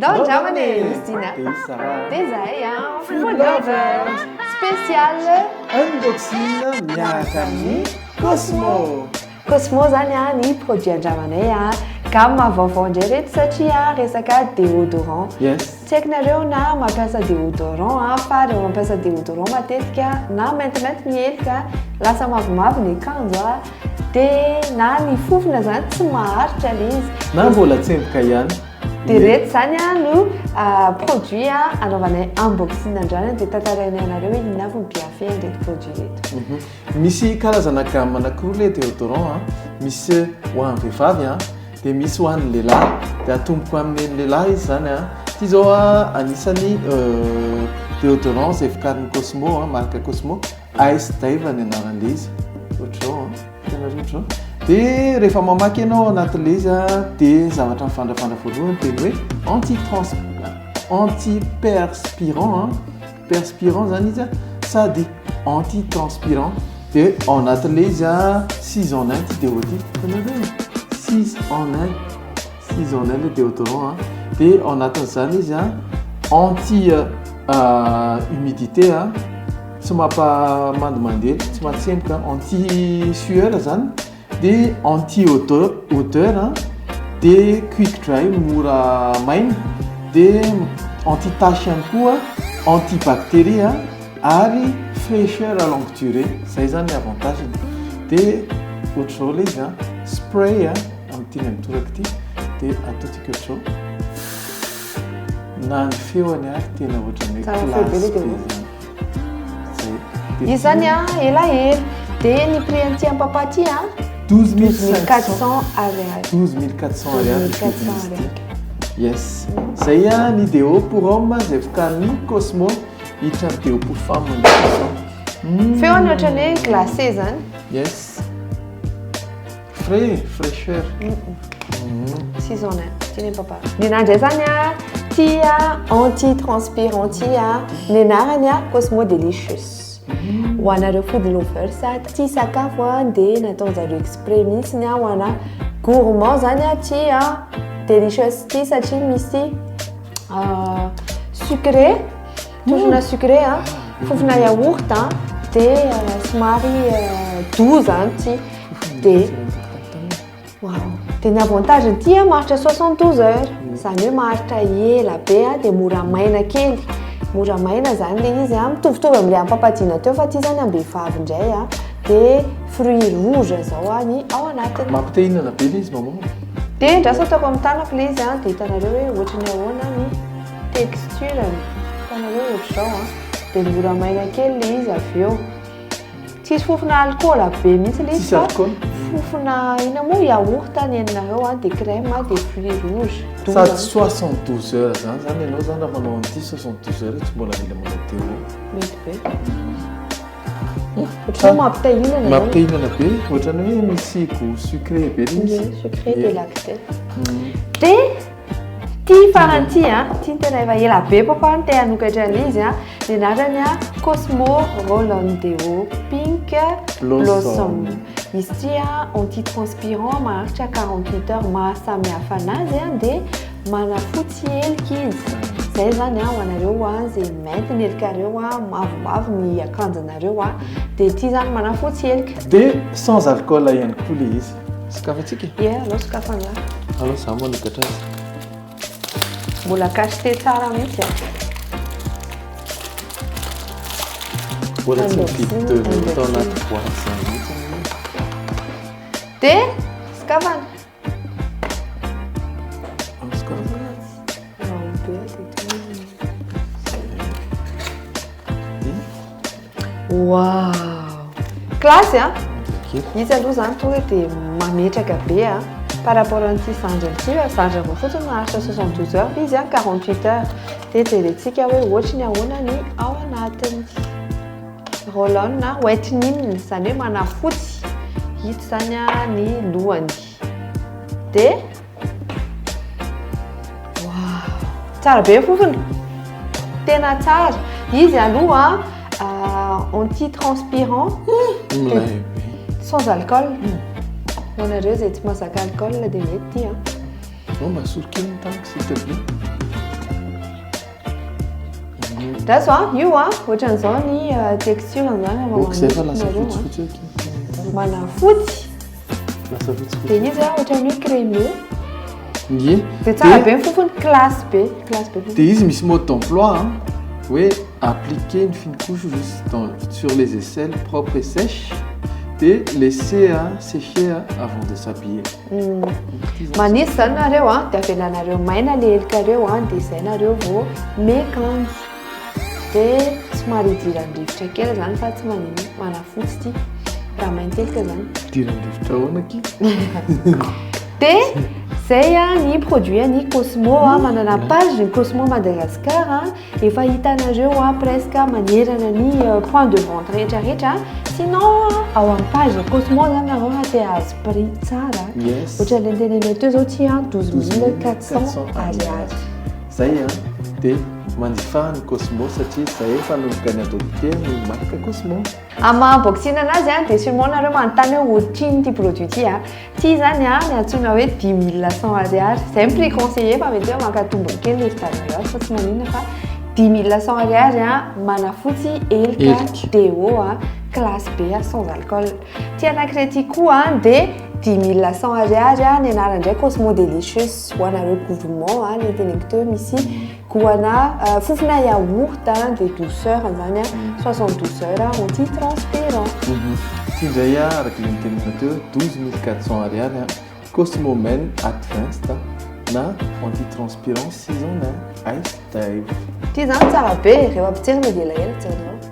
Ndao andramana e! Misy Dina. Dia i Sarah. Dia izahay an! Food Lovers! Spécial. Unboxing miaraka amin'ny Cosmo! Cosmo zany an ny produit andramanay an, gamme vaovao indray reto satria resaka déodorant. Yes. Tsy haiko nareo na mampiasa déodorant an, fa rehefa mampiasa déodorant matetika na maintimainty ny helika, lasa mavomavo ny akanjo an, dia na ny fofona zany tsy maharitra le izy. Na mbola tsemboka ihany. Dia ireto izany no produit anaovanay unboxing androany dia tantarainay anareo hoe inona avy ny bienfait an'ireto produit ireto. Misy karazana gamme anankiroa ilay déodorant an, misy ho an'ny vehivavy an, dia misy ho an'ny lehilahy. Dia atomboko amin'ny an'ny lehilahy izy izany an. Ity izao an anisan'ny déodorant izay vokarin'ny Cosmo an, marque Cosmo. Ice Dive ny anaran'ilay izy. Ohatr'izao an, hitanareo ohatr'izao. Dia rehefa mamaky ianao ao anatin'ilay izy an, dia zavatra mivandravandra voalohany dia ny hoe anti-trans- anti-perspirant an, perspirant zany izy an, sady anti-transpirant. Dia ao anatin'ilay izy an, six en un ity déo ity, hitanareo? Six en un, six en un ilay déodorant an. Dia ao anatin'izany izy an, anti humidité an, tsy mampa mandimandy ela, tsy mahatsemboka, anti sueur zany, dia anti odeur odeur an, dia quick dry mora maina, dia anti tache ihany koa, anti bactérie an, ary fraicheur à longue durée, zay zany ny avantage-ny, dia ohatr'izao ilay izy an, spray an, amin'ity indray mitoraka ity, dia ataontsika ohatr'izao. Na ny feony ary tena ohatran'ny hoe Tsara feo be classe le be déo. zany. Zay. Dia Izy zany a ela ela. Dia ny prix an'ity ampapa ty a 12500 12400 ariary. 12400 ariary ny 12400 vidin'izy ity. ariary. Yes. Zay a ny déo pour homme zay vokarin'ny Cosmo. Hiditra amin'ny déo pour femme indray izao. Feony ohatran'ny hoe glacé zany. Yes. Frais, fraîcheur. Six en un, ty ny papa. Ny anahy indray zany a, ty a anti-transpirant ty a, ny anarany a Cosmo Delicious. Ho anareo food lovers a, tia sakafo a, dia nataon-jareo exprès mihitsy a ho ana gourmand zany a ty a Delicious ty satria misy sucré, Fofona sucré a, fofona yaourt a, dia somary doux zany ity. Dia wow. Dia ny avantage ity a maharitra 72 heures, izany hoe maharitra ela be a, dia mora maina kely. Mora maina zany ilay izy a, mitovitovy amin'ilay ampapadiana teo fa ity zany am-behivavy indray a, dia fruits rouges zao a ny ao anatiny. Mampite hihinana be ilay izy maman. Dia andraso ataoko amin'ny tanako ilay izy a, dia hitanareo hoe ohatry ny ahoana ny texture-ny, hitanareo ohatr'izao an, dia mora maina kely ilay izy avy eo. Tsisy fofona alikaola be mihitsy ilay izy Tsisy fa alikaola. fofona inona moa yaourt ny henonareo an, dia crème dia fruits rouges. Doux Sady an. 72 heures zany zany ianao zany raha manao an'ity 72 heures tsy mbola mila manao déo. Mety be. Ohatran'ny hoe mampite hihinana zany. Mampite hihinana be, ohatran'ny hoe misy goût sucré be ilay izy. Ie, sucré dia lacté. Dia Ty farany ty a, ty no tena efa ela be papa no te hanokatra an'izy a, ny anarany a Cosmo Roll-on Deo Pink Blossom. Izy ty a anti-transpirant maharitra 48 heures, maha samy hafa anazy a dia manafotsy helika izy. Zay zany a ho anareo a zay mainty ny helikareo a, mavomavo ny akanjonareo a, dia ty zany manafotsy helika. Dia sans alcool ihany koa ilay izy. Sokafantsika? Ie, aleo sokafana. Aleo za manokatra azy. Mbola cacheté tsara mihitsy a. Mbola tsy nividy deux euros tao anaty boîte zany mihitsy anie. Dia sokafana. Aleo sokafana. Wow! Classe a! Izy aloha zany tonga dia mametraka be a par rapport an'ity zandriny ity fa zandriny vao fotsiny maharitra 72 heures fa izy a 48 heures. Dia jerentsika hoe ohatry ny ahoana ny ao anatiny. Roll-on na whitening, izany hoe manafotsy. Ito izany a ny lohany. Dia Wow! Tsara be ny fofony. Tena tsara. Izy aloha anti-transpirant. Milay be. Sans alcool. Ho anareo izay tsy mahazaka alcool dia mety ity an. Bon, mba asoro kely ny tanako s'il te plaît. Raso a, io a, ohatran'izao ny texture zany raha Ok, zay fa lasa manonona nareo, a. Fotsifotsy ok. Manafotsy. Lasa fotsifotsy. Dia izy a ohatran'ny hoe crémeux. Ye. Dia tsara be ny fofony, classe be, classe be fofony. Dia izy misy mode d'emploi hein, hoe appliquer une fine couche juste sur les aisselles propres et sèches, dia laisser sécher avant de s'habiller. Manisy zany nareo a, dia avelanareo maina le helikareo a, dia izay nareo vao miakanjo, dia somary idiran'ny rivotra kely zany fa tsy manino, manafotsy ty raha mainty helika zany. Idiran'ny rivotra ahoana ki? Dia zay a ny produit ny Cosmo a, manana page ny Cosmo Madagascar a, efa hitanareo a presque manerana ny point de vente rehetrarehetra, sinon ao amin'ny page Cosmo zany nareo raha te hahazo prix tsara. Yes. Ohatra le ntenenay teo zao ty a 12 400 ariary. Zay a, dia manjifa ny Cosmo satria zay efa nanomboka ny adopté ny marque Cosmo. Ama unboxing anazy a, dia sûrement nareo manontany hoe ohatrino ty produit ty a. Ty zany a ny antsoina hoe 10 100 ariary zay ny prix conseillé, fa mety hoe maka tombony kely le fitanareo azy fa tsy maninona, fa 10 100 ariary a, manafotsy elika. Elika. Déo a, classe be a, sans alcool. Ty anankiray ty koa a dia 10 100 ariary a, ny anarany indray Cosmo Delicious, ho anareo gourmand a, ny teneniko teo misy goana fofona yaourt a, de douceur zany a, 72 heures anti-transpirant. Ty indray a, araka le nitenena teo, 12 400 ariary a, Cosmo Men Advanced na antitranspirant 6 en 1 Ice Dive. Ty zany tsara be rehefa ampitserina dia elaela tseranao.